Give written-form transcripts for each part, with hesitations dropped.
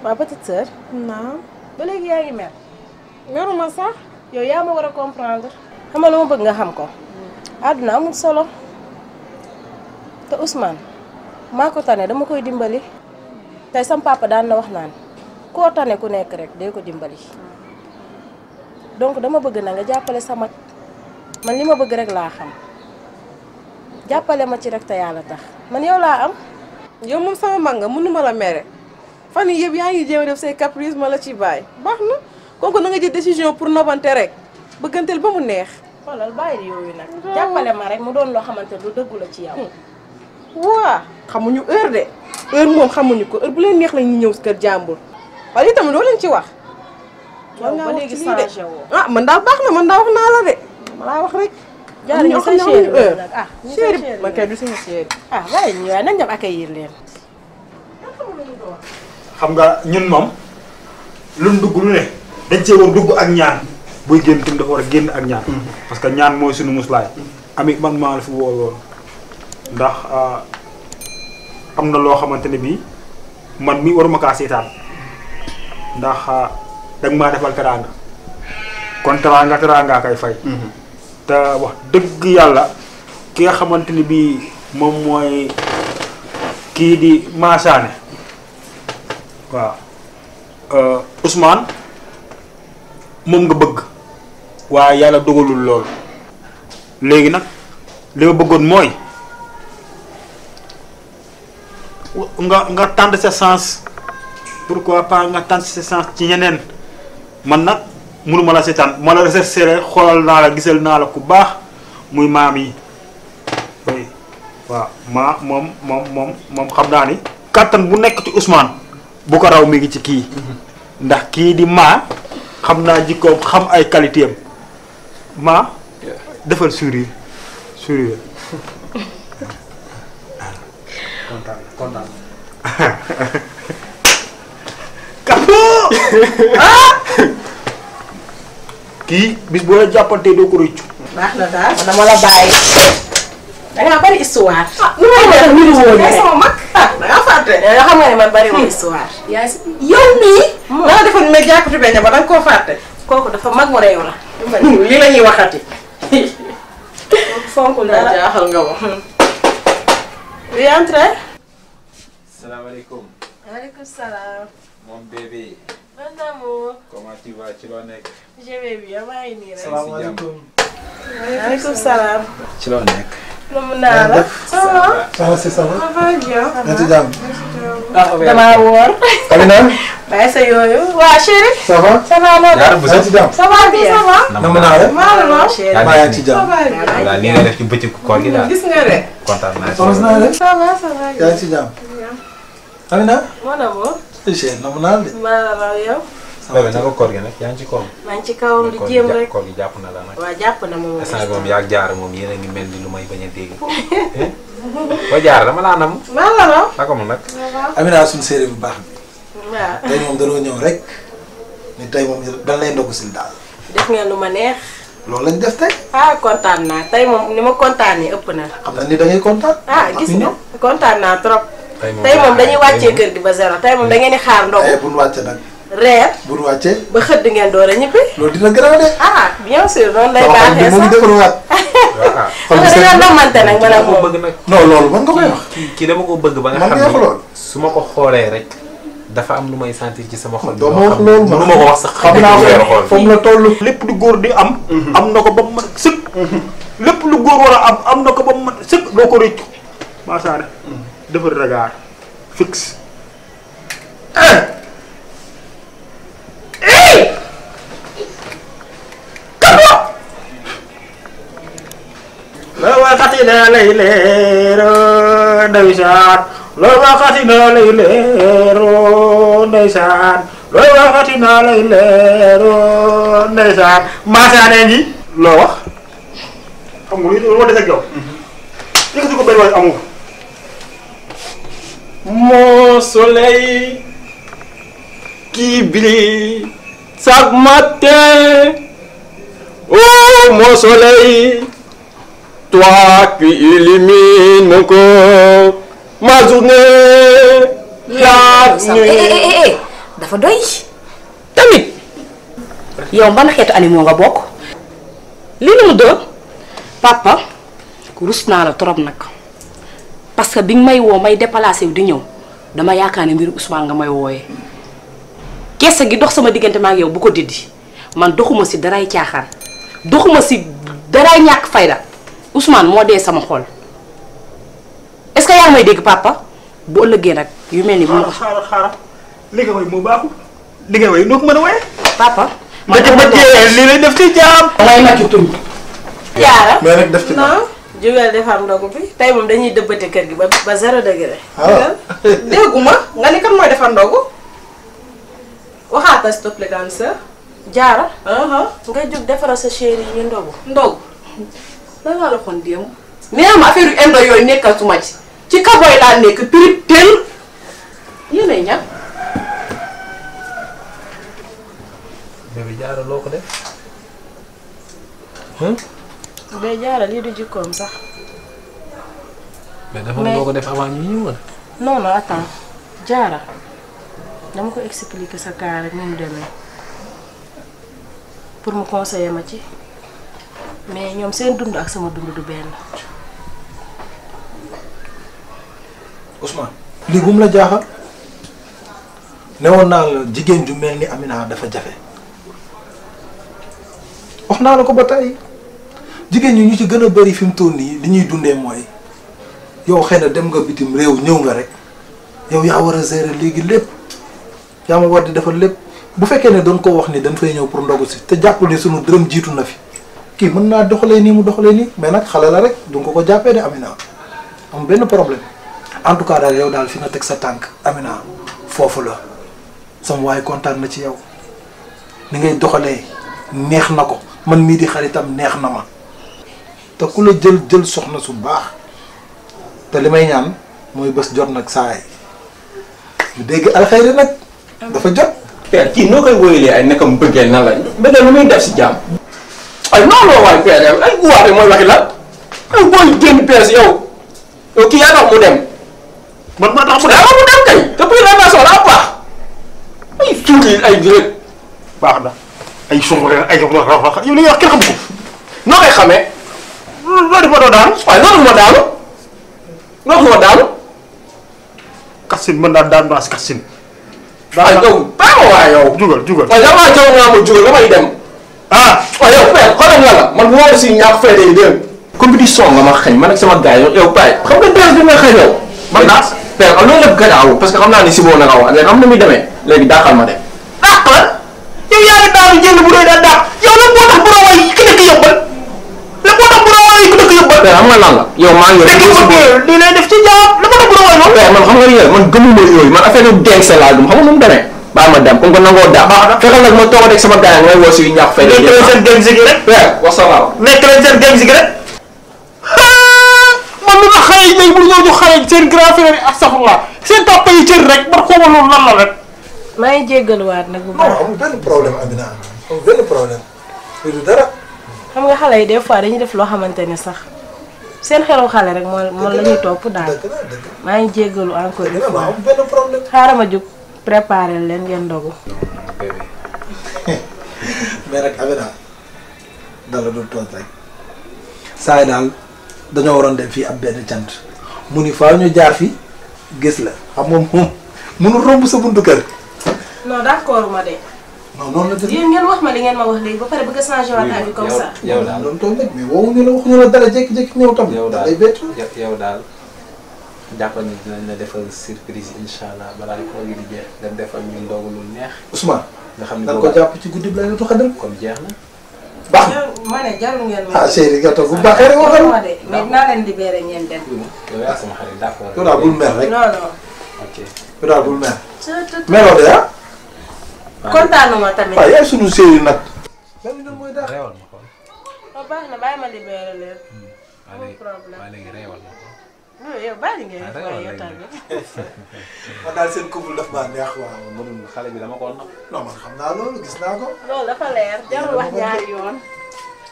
waa petite sœur. naam. ba léegi yaa ngi mer. meruma sax. yow yaa ma war a comprendre. xam nga lu ma bëgg nga xam ko. àdduna amul solo. te Ousmane maa ko tane dama koy dimbali. tey sam papa daan na wax naan koo tane ku nekk rek day ko dimbali. donc dama bëgg na nga jàppale sa mag. man li ma bëgg rek laa xam. jàppale ma ci rek te yàlla tax man yow laa am. yow moom sama mag nga mënuma la mere fan yii yëpp yaa ngi jéem a def say caprice ma la ci bàyyi baax na kooku na nga jël décision pour nobante rek bëgganteel ba mu neex. xoolal bàyyi yooyu nag. jàppale ma rek mu doon loo xamante lu dëggu la ci yow. waa xamuñu heure de heure moom xamuñu ko heure bu leen neex la ñu ñëw si kër jàmbur waaye itam doo leen ci wax. yow ba léegi changé woo. ah man daal baax na man daal wax naa la de ma laa wax rek. jaar nga sa chéri nag ah chéri man kay du sama chéri. ah waaye ñu waaye nañ dem accueillir leen. xam nga ñun moom luñ dugg lu ne dañ cee war dugg ak ñaan buy génn tim dafa war a génn ak ñaan. parce que ñaan mooy suñu muslaay. ami man maa la fi woo woon ndax am na loo xamante ne bii man mi waruma kaa seetaan ndax danga maa defal teraanga kon teraanga kay fay. te wax dëgg yàlla ki nga xamante ni bii moom mooy kii di Massaane waaw Ousmane moom nga bëgg waaye yàlla dogalul lool léegi nag li ma bëggoon mooy nga tenter sa chance pourquoi pas nga tenter sa chance ci ñeneen man nag mënuma la seetaan ma la recherché xoolal naa la gisal naa la ku baax muy maam yi waaw moom xam naa ni kàttan bu nekk ci Ousmane bu ko raw mi ngi ci kii ndax kii di maa xam naa jikkoom xam ay qualité am maa defal sourire kontaan kapo kii bis boo la jàppantee doo ko rëccu. baax na daal man dama la bàyyi. da ngaa bari histoire. nu may def ñu woo ñu sama mag. da ngaa fàtte. yoo xam nga ne man bari wu histoire. yaa si yow mii. da nga defoon mais jàkkatu beñe ba da nga koo fàtte. kooku dafa mag mu réew la. li la ñuy waxati. fonkul dara jaaxal nga wax. oui entrez. salaamaaleykum. maaleykum salaam. mon bébé. Mon amour. comment tu vas ci loo nekk. je vais bien maa ngi nii rek. salaamaaleykum. maaleykum salaam. ci loo nekk. numu naa la. ça va. ça va c'est ça va. ça va bien. yaa ngi ci jàmm. damaa woor. Amina. bàyyi sa yooyu. waa chéri. ça va. ça va noo yaa def. yaa ngi ci jàmm. ça va bien. ça va. namm naa la. maa la loo. chéri. maa yaa ngi ci jàmm. waaw nii nga def ci bëccëgu koor gi daal. gis nga de. kontaan naa ci. soxna naa la. ça va ça va. yaa ngi ci jàmm. Amina. mon amour. Cheikh namm naa la de. maa la raw yow. bébé naka koor gi nag yaa ngi ci koom. maa ngi ci kawam di jéem rek. koor gi jàpp na la nag. waa jàpp na ma moom. instant moom yaa jaar moom yéen a ngi mel ni lu may bañ a dégg. boo jaar dama laa nam. maa la raw. naka mu nag. Amina suñu séeréer bu baax bi. waaw. tey moom danoo ñëw rek ni tey moom dañ lay ndogg si daal. def ngeen lu ma neex. loolu lañ def tey. ah kontaan naa tey moom ni ma kontaanee ëpp na. xam na ni da ngay kontaan. ah gis nga kontaan naa trop. tey moom dañuy wàccee kër gi ba zéro tey moom da ngeen di xaar ndogu. bu nu wàccee nag. reer. bu nu wàccee. ba xëdd ngeen door a ñibbi. loolu dina gën a de. ah bien sûr noonu lay sama xol bi baaxee mu ngi sax. defarwaat. waaw. xol bi xam nga dañoo namante nag man ak ko moom. bëgg nag. non loolu mën nga koy wax. kii dama ko bëgg ba nga man xam nga wax loolu. ni su ma ko xoolee rek dafa am lu may sentir ci sama xol. doo ma wax loolu mënu ma ko wax sax. xam naa ko foofu la toll. lépp lu góor di am. am na ko ba mu mat sëkk. lépp lu góor war a am na ko ba mu mat sëkk doo ko rëccu. Massaane. defar regard fixe. loo waxati naa lay leeroo ndeysaan loo waxati naa lay leeroo ndeysaan loo waxati naa lay leeroo ndeysaan Massaane ngi loo wax xam nga lu ma des ak yow yëkkati ko benn waay amu Mon soleil qui brille chaque matin. Oh mon soleil, toi qui illumines mon corps, ma journée, la nuit. dafa doy tamit yow ban xeetu animaux nga bokk li nu mu doon papa rus naa la trop nag parce que bi nga may woo may déplacé wu di ñëw dama yaakaar ne mbiru Ousmane nga may wooyee keese gi dox sama diggante ma ak yow bu ko diddi man doxuma si daray caaxaan doxuma si daray ñàkk fayda Ousmane moo dee sama xol est-ce que yaa ngi may dégg papa bu ëllëgee nag yu mel ni bu ma ko. xaaral li nga way moo baaxul li nga way noo ko mën a waye papa. ma lii lay def ci jaam. may ma ci tuñ. Jaara mais nag def ci non jógal defar ndogu bi tey moom dañuy dëbbate kër gi ba 0 degré. dégguma nga ni kan mooy defar ndogu waxaata s'il te plaît grande sœur. Jaara nga jóg defaral sa chéri yi ñu ndogu. ndogu lan laa la waxoon démb nee ma affaire yu indo yooyu nekkatuma ci kaboy laa nekk pirip tel yéenay ñam bébé Diarra loo ko def. mais Jaara lii du jikkoom sax. mais dafa loo ko def avant ñu ñëw woon. non non attends Jaara dama ko expliquer sa cas rek ni mu demee pour mu conseiller ma ci mais ñoom seen dund ak sama dund du benn. Ousmane lii bu mu la jaaxal newoon naa la jigéen ju mel ni Amina dafa jafe wax naa la ko ba tey jigéen ñi ñu ci gën a bari fi mu toll nii li ñuy dundee mooy yow xëy na dem nga bitim réew ñëw nga rek yow yaa war a gérer léegi lépp yaa ma war di defal lépp bu fekkee ne doon ko wax ni dañ fay ñëw pour ndogu si te jàppul ni sunu dërëm jiitu na fi kii mën naa doxalee nii mu doxalee nii mais nag xale la rek du nga ko jàppee de Amina am benn problème. en tout cas daal yow daal fi nga teg sa tànk Amina foofu la sama waay kontaan na ci yow ni ngay doxalee neex na ko man mii di xaritam neex na ma te ku la jël soxna su baax te li may ñaan mooy bés jot nag saa yi ñu dégg alxayri nag dafa jot. père kii noo koy wóoyalee ay nekkam bëggee nan la bëggee lu muy def si jàmm ay non non waay père ay guwaate mooy waxi la ay booy génn père si yow kii yaa tax mu dem. man maa tax mu dem kay te pour relation daa baax ay suuti ay rek baax na ay suuf ay yow li nga wax kenn xam ko noo koy xamee loo def ma doo daanu waaye noo ma daanu noo ma daanu kassin mën naa daan naa si kassin waaye yow baax ma waaye yow jugal waaye damaa jaw naa ma jugal damay dem waaye yow père xoolal nga la man bu ma si ñàkk fayda yi dégg compétition nga ma xañ man ak sama gars yow père xam nga dara bi nga xañ yow man naa père loolu lépp gannaaw parce que xam naa ni si boo na nga wax léegi xam na muy demee léegi daaxal ma dem dàq la yow yaa ngi daanu jënd bu doy daa dàq yow la moo tax bu raway ki dëkk yëbbal la moo tax bu raway ki dëkk yëbbal père xam nga lan la yow maa ngi lii lay def ci jaam la moo tax bu raway père man xam nga yéen man gëmuma yooyu man affaire yu denc laa gëm xam nga nu mu demee baa ma dem comme que nangoo dàq fexeel nag ma toog rek sama gars ngay woo si ñaax fay nekk leen seen gang si gi rek père wasalaam nekk leen seen gang si gi rek man lu nga xale yi léegi bu ñëw jox xale yi seen grand frère yi astafurlah seen papa yi cër rek man xawma loolu lan la rek maa ngi jéggaluwaat nag bu non baax. amul benn problème Amina amul benn problème lii du dara. xam nga xale yi des fois dañuy def loo xamante ne sax seen xelu xale rek moo la ñuy topp daal. dëgg la dëgg maa ngi jéggalu encore une la fois. amul benn problème. xaaral ma jóg préparer leen ngeen ndogu. mais nag Amina dala du toog rek saa yi daal dañoo waroon dem fii ab benn cant mu ni faa ñu jaar fi gis la xam nga moom mënul romb sa buntu kër. non d'accord ma de. non noonu la yéen ngeen wax ma li ngeen ma wax léegi ba pare bëgg a changer waat bi comme ça. yow daal doon toog nag mais woowuñu la waxuñu la dara jékki-jékki ñëw tam. yow daal day bett. yow daal jàppal ni dinañ la defal surprise incha allah balaa koor gi di jeex nga defal ñu ndogu lu neex Ousmane. nga xam ne da nga ko jàpp ci guddi bi lay la tuxadal. kon jeex na. baax na ma ne jarul ngeen ma. ah chéri nga toog bu baaxee rek waxal. ma de mais dinaa leen libéré ngeen dem. yow yaa sama xarit d'accord. yow daal bul mer rek. non non. ok yow daal bul mer. surtout. meroo de ah. kontaanuma tamit. waaw yaay sunu chéri nag. même ñun mooy daax. reewal ma ko. waaw baax na bàyyi ma libéré leen. léegi problème. waa léegi reewal ma ko. yow bàyyi ngeen ah def reewal waaye yow léegi. tamit. man daal seen couple daf maa neex waaw. mënul xale bi dama ko napp. non man xam naa loolu gis naa ko. loolu dafa leer jarul wax ñaari yoon.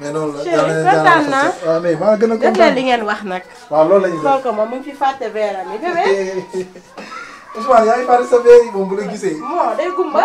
mais noonu la. chéri kontaan naa. waaw mais maa gën a def leen kontaan. li ngeen wax nag. waaw loolu la ñu xool ko moom mu ngi fi fàtte veeram yi bébé. Ousmane yaa ngi fàtte sa verre yi moom bu la gisee. moo day gumba